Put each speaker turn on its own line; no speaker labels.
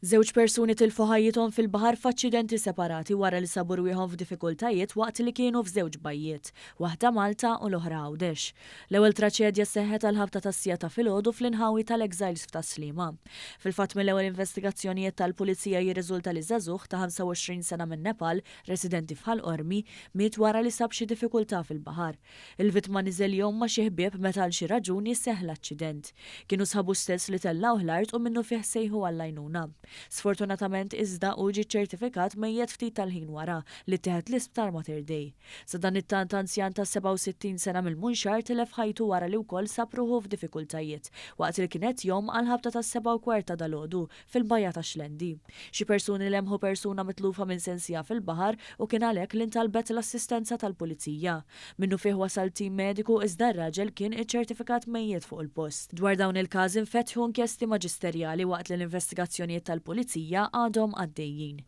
Żewġ persuni tilfu ħajjithom fil-baħar f'aċċidenti separati wara li sabu rwieħhom f'diffikultajiet waqt li kienu f'żewġ bajjiet, waħda Malta u l-oħra Għawdex. L-ewwel traċedja seħħet għall-ħabta tas-siegħa ta' filgħodu fl-inħawi tal-Exiles f'Tas-Sliema. Fil-fatt mill-ewwel investigazzjonijiet tal-Pulizija jirriżulta li żagħżugħ ta' 25 sena minn Nepal, residenti f'Ħal Qormi, miet wara li sab xi diffikultà fil-baħar. Il-vittma niżel jgħum ma' xi ħbieb meta għal xi raġuni seħħ l-aċċident. Kienu sħabu stess li tellgħuh l-art u minnufih sejħu għall-għajnuna. Sfortunatament iżda hu ġie ċċertifikat mejjet ftit tal-ħin wara li ttieħed l-Isptar Mater Dei. Sadanittant anzjan ta' 67 sena mill-Munxar tilef ħajtu wara li wkoll sab ruħu f'diffikultajiet waqt li kien qed jgħum għall-ħabta tas-sebgħa u kwart ta' dalgħodu fil-bajja tax-Xlendi. Xi persuni lemħu persuna mitlufa minn sensiha fil-baħar u kien għalhekk li ntalbet l-assistenza tal-Pulizija. Minnufih wasal tim mediku iżda r-raġel kien iċċertifikat mejjet fuq il-post. Dwar dawn il-każi nfetħu inkjesti maġisterjali waqt li l-investigazzjonijiet tal-Pulizija għadhom għaddejjin.